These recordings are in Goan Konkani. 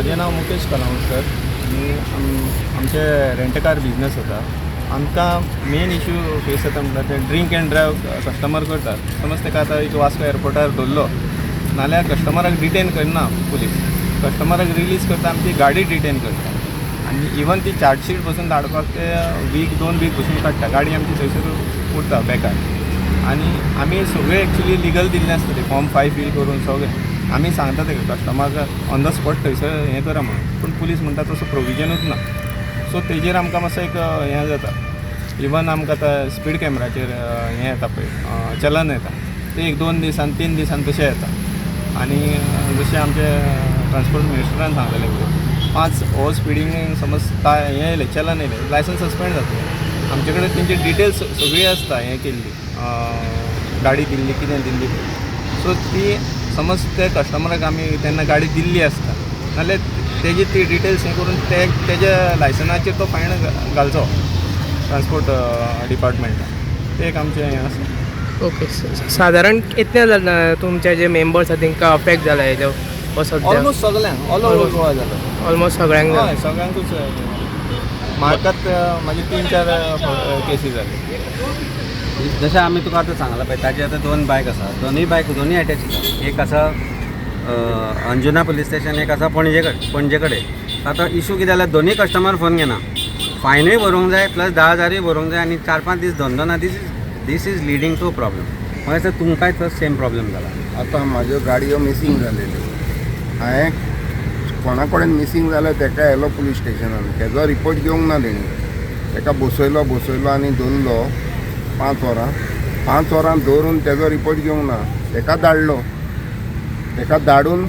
म्हजें नांव मुकेश कलावंकर आनी आमचे रेंटकार बिजनस आसा. आमकां मेन इशू फेस जाता म्हणल्यार ते ड्रिंक एंड ड्रायव कस्टमर करतात. समज ताका आतां एक वास्को एअरपोर्टार धरलो नाल्यार कस्टमराक डिटेन करना पुलीस. कस्टमराक रिलीज करता, आमची गाडी डिटेन करता आनी इवन ती चार्जशीट बसून धाडपाक ते वीक 2 वीक बसून काडटा. गाडी आमची थंयसर उरता बेकार. आनी आमी सगळे एक्चुली लिगल दिल्लें आसता, ते फॉर्म 5 फील करून सगळें आमी सांगता तेका कस्टमराक ऑन the spot थंयसर हें करा म्हणून. पूण पुलीस म्हणटा तसो प्रोविजनूच ना. सो तेजेर आमकां मातसो एक हें जाता. इवन आमकां आतां स्पीड कॅमेराचेर हें येता पळय, चलन येता, ते एक 2 दिसान, 3 दिसान तशें येता. आनी जशें आमचे ट्रान्सपोर्ट मिनिस्टरान सांगलेलें पळय, पांच ओवर स्पिडींग समज काय हें येयलें, चलन येयलें, लायसन्स सस्पेंड जातलें. आमचे कडेन तेंची डिटेल्स सगळी आसता, हें केल्ली, गाडी दिल्ली, कितें दिल्ली. सो ती समज ते कस्टमराक आमी तेन्ना गाडी दिल्ली आसता नाल्यार तेजी ती डिटेल्स हें करून ते तेज्या लायसनाचेर तो फायन घालचो ट्रान्सपोर्ट डिपार्टमेंटान. ते एक आमचें हें आसा. ओके, सादारण कितले जाण तुमचे जे मेंबर्स आसा तांकां अफेक्ट जाला हेजो हो सद्या? ऑलमोस्ट सगळ्यांक, ऑल ओवर गोवा जाला. ऑलमोस्ट सगळ्यांक जाला. हय, सगळ्यांकूच. म्हाकाच म्हाजे तीन चार केसी जाले. जशें आमी तुका आतां सांगलां पळय, ताजे आतां दोन बायक आसा, दोनूय बायक दोनूय एटॅच आसा. एक आसा अंजुना पुलीस स्टेशन, एक आसा पणजे कडेन, पणजे कडेन. आतां इशू कितें जाल्यार दोनूय कस्टमर फोन घेना. फायनूय भरूंक जाय, प्लस 10,000ूय भरूंक जाय आनी 4-5 दीस धंदो ना. This is leading to problem. म्हाका दिसता तुमकांय तो सेम प्रॉब्लम जाला. आतां म्हाज्यो गाडयो मिसींग जालेल्यो. हांवें कोणा कडेन मिसींग जालें तेका येयलो पुलीस स्टेशनान, तेजो रिपोर्ट घेवंक ना तेणी. तेका बसयलो, बसयलो आनी दवरलो 5 वरां. 5 वरां दवरून तेजो रिपोर्ट घेवंक ना. तेका धाडलो. तेका धाडून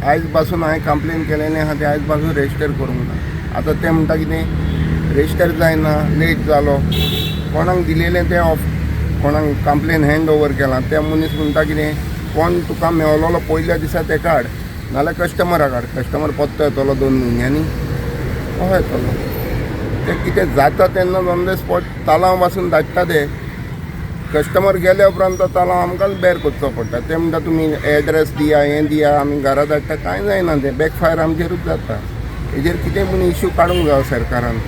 आयज पासून हांवें कंप्लेन केलेलें आहा, तें आयज पासून रजिस्टर करूंक ना. आतां ते म्हणटा कितें रजिस्टर जायना, लेट जालो. कोणाक दिलेलें तें ऑफ, कोणाक कंप्लेन हँड ओवर केलां ते मनीस म्हणटा कितें, कोण तुका मेवलोलो पयल्या दिसा तेका हाड, नाल्यार कस्टमराक हाड. कस्टमर पत्तो येतलो 2 म्हयन्यांनी, कसो येतलो? ते कितें जाता तेन्ना ऑन the spot तालांव पासून धाडटा ते. कस्टमर गेल्या उपरांत तो तालांव आमकांच बेर करचो पडटा. ते म्हणटा तुमी एड्रेस दिया, हें दिया, आमी घरा धाडटा. कांय जायना तें, बॅकफायर आमचेरूच जाता. हेजेर कितें म्हूण इशू काडूंक जायो सरकारान.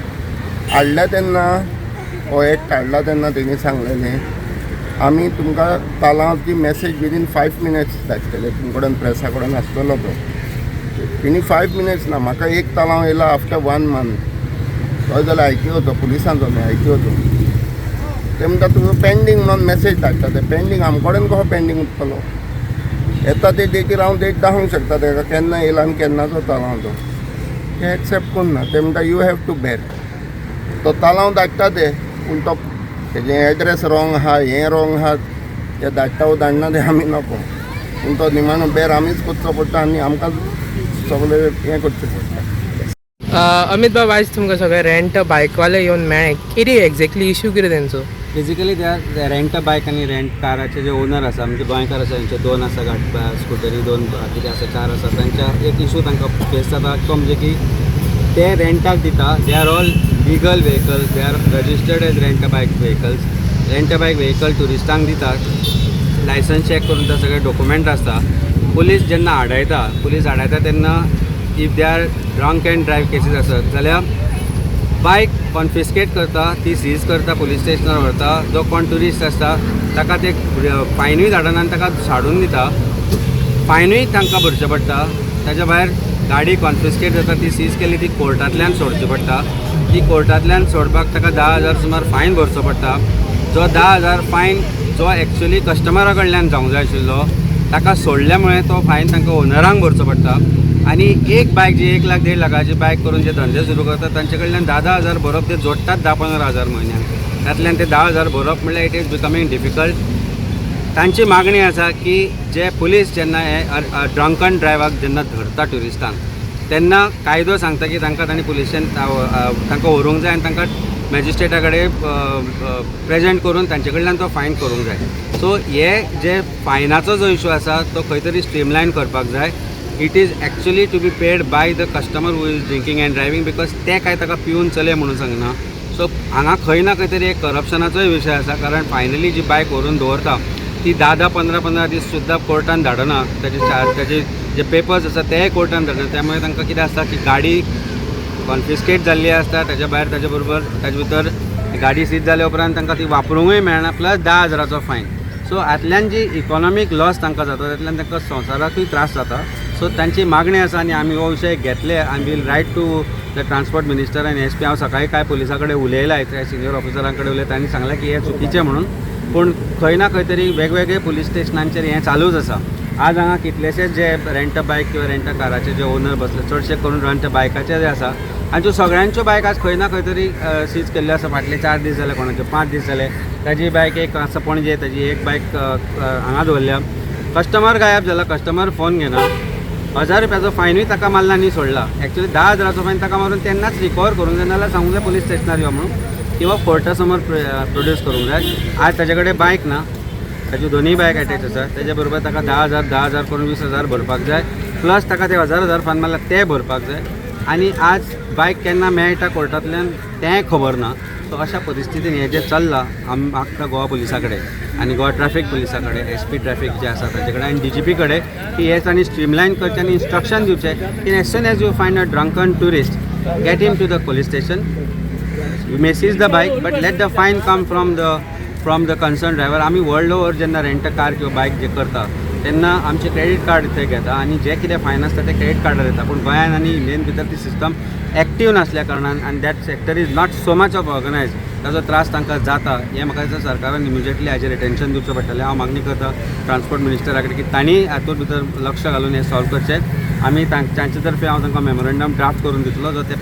हाडल्या तेन्ना, हो एक्ट हाडला तेन्ना तेणी सांगलेलें, आमी तुमकां तालांवची मॅसेज विदीन 5 मिनट्स धाडटले, तुमचे कडेन प्रेसा कडेन आसतलो तो. तेणी 5 मिनट्स ना. म्हाका एक तालांव येयला आफ्टर वन मंथ. तो जाल्यार आयटीओचो, पुलिसांचो न्हय, आयटीओचो. ते म्हणटा तुजो पेंडींग म्हणून मॅसेज धाडटा. ते पेंडींग आमचे कडेन कसो पेंडींग उरतलो? येता ते डेटीर हांव डेट दाखोवंक शकता तेका, केन्ना येयला आनी केन्नाचो तालांव तो. ते एक्सेप्ट करना. ते म्हणटा you have to बेर. तो तालांव धाडटा ते, पूण तो तेजें एड्रेस रॉंग आहा, हें रॉंग आहा. ते धाडटा वो धाडना तें आमी नको, पूण तो निमाणो बेर आमीच करचो पडटा आनी आमकां सगळें हें करचें पडटा. अमित बाब, आयज तुमकां सगळे रेंट बायकवाले येवन मेळ्ळे. कितें एक्झॅक्टली इशू कितें तेंचो? बेजिकली त्या रेंट बायक आनी रेंट काराचे जे ओनर आसा, म्हणजे गोंयकार आसा, तेंचे दोन आसा गाड, स्कुटरी दोन, कितें आसा, चार आसा. तांच्या एक इशू तांकां फेस जाता तो म्हणजे की ते रेंटाक दिता. They are all legal vehicles, they are registered as rent bike vehicles. Rent bike vehicle ट्युरिस्टांक दितात, लायसन्स चॅक करून ते सगळे डॉक्युमेंट आसता. पुलीस जेन्ना आडायता, पुलीस आडायता तेन्ना if they are drunk and drive cases आसत जाल्यार बायक कॉन्फिस्केट करता, ती सीज करता, पुलीस स्टेशनार व्हरता. जो कोण ट्युरिस्ट आसता ताका ते फायनूय धाडना आनी ताका साडून दिता. फायनूय तांकां भरचें पडटा. ताच्या भायर गाडी कॉन्फिस्केट जाता, ती सीज केली, ती कोर्टांतल्यान सोडची पडटा. ती कोर्टांतल्यान सोडपाक ताका 10,000 सुमार फायन भरचो पडटा. जो 10,000 फायन जो एक्चुली कस्टमरा कडल्यान जावंक जाय आशिल्लो, ताका सोडल्या मुळे तो फायन तांकां ओनरांक भरचो पडटा. आनी एक बायक जी 1 लाख, 1.5 लाखाची बायक करून जे धंदे सुरू करतात, तांचे कडल्यान 10-10 हजार भरप, ते जोडटात 10-15 हजार म्हयन्याक, तातल्यान ते 10,000 भरप म्हणल्यार it is becoming difficult. तांची मागणी आसा की जे पुलीस जेन्ना हे ड्रंकन ड्रायव्हाक जेन्ना धरता ट्युरिस्टांक, तेन्ना कायदो सांगता की तांकां तांणी पुलिशेन तांकां व्हरूंक जाय आनी तांकां मॅजिस्ट्रेटा कडेन प्रेजेंट करून तांचे कडल्यान तो फायन करूंक जाय. सो हे जे फायनाचो जो इशू आसा तो खंय तरी स्ट्रीमलायन करपाक जाय. It is actually to be paid by the customer who is drinking and driving, because ते काय ताका पिवन चलय म्हणून सांगना. सो हांगा खंय ना खंय तरी एक करप्शनाचोय विशय आसा, कारण फायनली जी बायक व्हरून दवरता ती 10-10, 15-15 दीस सुद्दां कोर्टान धाडना. ताजे चार ताजे जे जे पेपर्स आसा तेय कोर्टान धाडना. त्यामुळे तांकां कितें आसता की गाडी कॉन्फिस्केट जाल्ली आसता, ताच्या भायर ताच्या बरोबर ताजे भितर गाडी सीज जाल्या उपरांत तांकां ती वापरूंकूय मेळना, प्लस 10,000चो फायन. सो हातल्यान जी इकॉनॉमीक लॉस तांकां जाता, तातल्यान तांकां संवसाराकूय त्रास जाता. सो तांची मागणी आसा आनी आमी हो विशय घेतले आनी we'll write to the transport minister आनी SP. हांव सकाळी कांय पुलिसां कडेन उलयलां, त्या सिनियर ऑफिसरां कडेन उलयता, तांणी सांगलें की हें चुकीचें म्हणून. पूण खंय ना खंय तरी वेगवेगळे पुलीस स्टेशनांचेर हें चालूच आसा. आज हांगा कितलेशेच जे रेंट बायक किंवा रेंट काराचे जे ओनर बसले, चडशे करून रेंट बायकाचे जे आसा, आनी त्यो सगळ्यांच्यो बायक आज खंय ना खंय तरी सीज केल्ल्यो आसा. फाटले 4 दीस जाले, कोणाचे 5 दीस जाले. ताजी बायक एक आसा पणजे, ताजी एक बायक हांगा दवरल्या. कस्टमर गायब जाला, कस्टमर फोन घेना. 1000 रुपयाचो फायनूय ताका मारला आनी सोडला. एक्चुअली 10,000चो फायन ताका मारून तेन्नाच रिकवर करूंक जाय, नाजाल्यार सांगूंक जाय पुलीस स्टेशनार यो म्हणून किंवा कोर्टा समोर प्रोड्यूस करूंक जाय. आज ताजे कडेन बायक ना, ताच्यो दोनूय बायक अटॅच आसा. तेज्या बरोबर ताका 10,000 10,000 करून 20,000 भरपाक जाय, प्लस ताका ते हजार हजार फायन मारला ते भरपाक जाय. आनी आज बायक केन्ना मेळटा कोर्टांतल्यान तेंय खबर ना. सो अशा परिस्थितीन हें जें चल्लां, आमी मागता गोवा पुलिसा कडेन आनी गोवा ट्रॅफीक पुलिसा कडेन, एसपी ट्रॅफीक जे आसा ताचे कडेन आनी डीजीपी कडेन की हे तांणी स्ट्रीमलायन करचें आनी इन्स्ट्रक्शन दिवचें की as soon as you find a drunken tourist, get him to the police station. You may seize the bike, but let the fine come from the concerned driver. आमी वर्ल्ड ओवर जेन्ना रेंट कार किंवा बायक जे करता तेन्ना आमचे क्रेडीट कार्ड थंय घेता आनी जे कितें फायन आसता ते क्रेडीट कार्डार येता. पूण गोंयान आनी इंडियन भितर ती सिस्टम एक्टीव नासल्या कारणान आनी that sector is not so much of organized, ताजो त्रास तांकां जाता. हें म्हाका दिसता सरकारान इमिजिएटली हाजेर अटेन्शन दिवचें पडटलें. हांव मागणी करता ट्रान्सपोर्ट मिनिस्टरा कडेन की तांणी हातूंत भितर लक्ष घालून हें सॉल्व करचें. आमी तांचे तर्फे हांव तांकां मेमोरंडम ड्राफ्ट करून दितलो, जो ते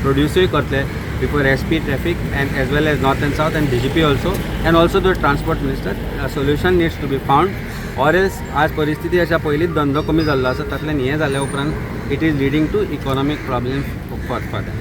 प्रोड्युसूय करतले before SP traffic and as well as North and South and DGP also and also the transport minister. Solution needs to be found or else आज परिस्थिती अशा पयलींच धंदो कमी जाल्लो आसा, तातल्यान हें जाल्या उपरांत it is leading to economic problem for further.